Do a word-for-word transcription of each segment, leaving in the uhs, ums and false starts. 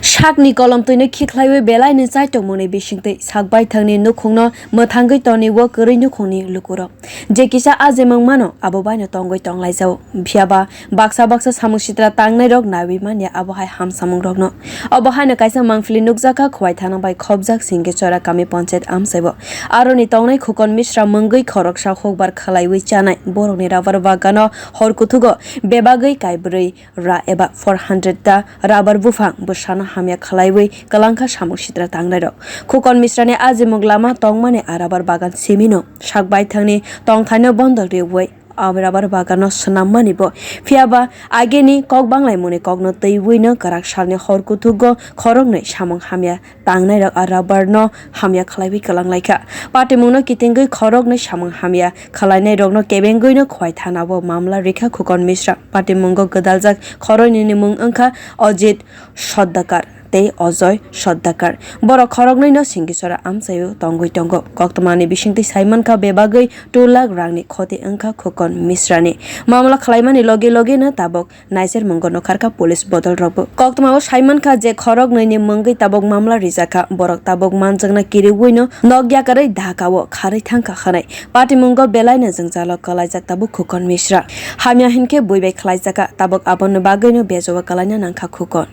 Sakni kolomtwino khikhlaiwi belaini chaitokmungni bisingtwi sak baithangni nukhungno mwthangwi toniwo kwrwi nukhungni lukurok. Je kisa ajimwng mano, abo baino tongwi tonglaijao. Phiyaba baksa baksa samung sitra tangnairok naiwi manya abo hai hamsamungrokno. Obo haino kaisa mangpili nukjakha Khowai thana bai khopjak Singechora kami ponchayat amchaibo. Aroni tongnai Khukon Misra mwngwi khoroksa hukbar khlaiwi chanai borokni rubber bagano hor kuthugo bebagwi kaibrwi ra eba four hundred ta rubber buphang bwsano hamya khlaiwi kwlangkha samung sitra tangnairok. Khukon Misrani ajimwng lama tongmani a rubber bagan simino sak baithangni tongthaino bondok riwi a rubber bagano swnammani bo. Phiyaba ageni kok banglaimungni kokno twiwino kwrak salni hor kuthugo khoroknwi samung hamya tangnairok a rubber no hamya khlaiwi kwlang laikha. Patimungno kitingwi khoroknwi samung hamya khlainairokno kebengwino Khowai thanao mamla rikha Khukon Misra. Patimungo gwdaljak khoroinwini mung wngkha Ajit Sardakar tei Ajoy Sardakar. Borok khoroknwino Singechora amchaio tongwi tongo. Koktwmani bisingtwi saimankha bebagwi two lakh rangni khoti wngkha Khukon Misrani. Mamla khlaimani logi logino tabuk naichermungo nukharkha police bodolrokbo. Koktwmao saimankha je khoroknwini mwngwi tabuk mamla rijakha, borok tabuk manjakna kiriwino nok yakarwi dhakao kharwi thangkha hwnwi. Patimungo belaino jwngjalo kwlaijak tabuk Khukon Misra. Hamya hinkhe bui bai khlaijakha, tabuk aboni bagwino bejao kwlaina nangkha Khukon.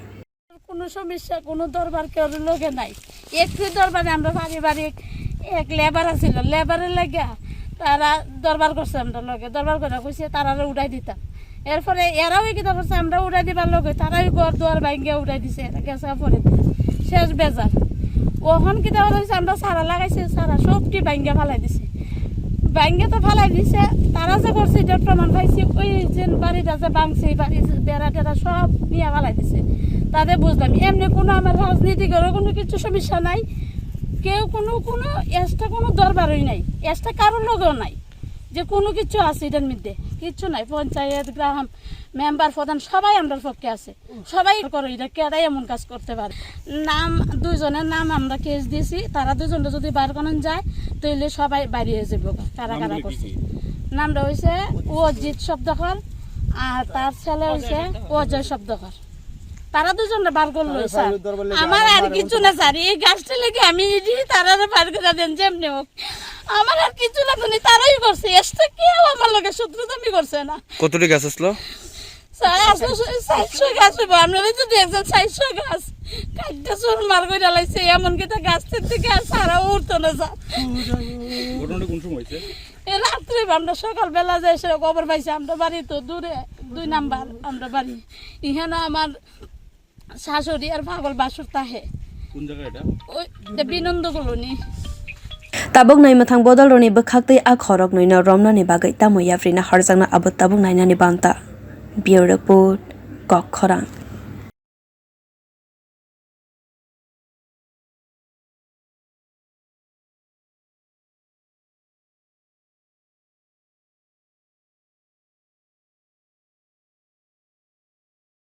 কোনো সমস্যা, কোনো দরবার কেউর লগে নাই। একটি দরবারে আমরা পারিবারিক এক লেবার আছিল, লেবারের লাগিয়া তারা দরবার করছে আমরা লগে, দরবার করে কইছে তারারে উঠাই দিতাম। এরপরে এরাও কিতা করছে, আমরা উঠাই দিবার লগে তারাই ঘর দুয়ার ভাঙ্গিয়া উঠাই দিছে, এরা গেছে পরে দিয়ে। শেষ বেজার। ওখান কিতা হইছে, আমরা সারা লাগাইছে, সারা সবটি ভাঙ্গিয়া ফালাই দিছে। ভাঙ্গিয়া তো ফালাই দিছে, তারা যে করছে এটার প্রমাণ পাইছি, ওই যে বাড়িটা যে ভাঙছে, এই বাড়ির বেড়া টেরা সব নিয়ে ফালাই দিছে। তাতে বুঝলাম, এমনি কোনো আমার রাজনীতিকরও কোনো কিছু সমস্যা নাই, কেউ কোনো, কোনো এক্সট্রা কোনো দরবারই নাই, এক্সট্রা কারোর লগেও নাই যে কোনো কিছু আছে এটার মধ্যে, কিচ্ছু নাই। পঞ্চায়েত, গ্রাম, মেম্বার, প্রধান সবাই আমরার পক্ষে আছে, সবাই করো, এটা কেডাই এমন কাজ করতে পারে? নাম, দুইজনের নাম আমরা কেস দিছি, তারা দুইজনটা যদি বার করান যায়, তাইলে সবাই বাইরে হয়ে যাবো, কারা কারা নামগুলি কি করছে। কি? নামটা হইছে অজিত শব্দকর, আর তার ছেলে হইছে অজয় শব্দকর। তারা দুজনটা বার করলো, তারা স্যার। ভাইয়ের দরবার লেগে আমার আমার আর কিছু না, স্যার। এই গাছটা লেগে আমি ইডি তারারে বার করে দেন যেমনি হোক। আমার আর কিছু না, তুমি তারাই করছে। এসটা কেউ আমার লগে শত্রুতামি করছে না। কতটি গাছ আসলো? স্যার, আসলো চারশো গাছ হইব। আপনারা যদি একজন চারশো গাছ কাটতে চুরমার করে লাইছে, এমনকি তো গাছ থেকে আর সারা উঠতো না, স্যার। ঘটনাটা কোন সময় হয়েছে? এ রাত্রে আমরা সকালবেলা যাই, সে খবর পাইছি। আমরা বাড়ি তো দূরে, দুই নাম্বার আমরা বাড়ি। এখানে আমার শাশুড়ি আর পাগল বাসুর তাহে। কোন জায়গা এটা? ওই যে Binanda colony. Tabuk nai mwthang bodolrokni bwkhaktwi a khoroknwino romnani bagwi tamo yaprina horjakno abo tabuk nainani banta. Bureau Report, Kok Khorang.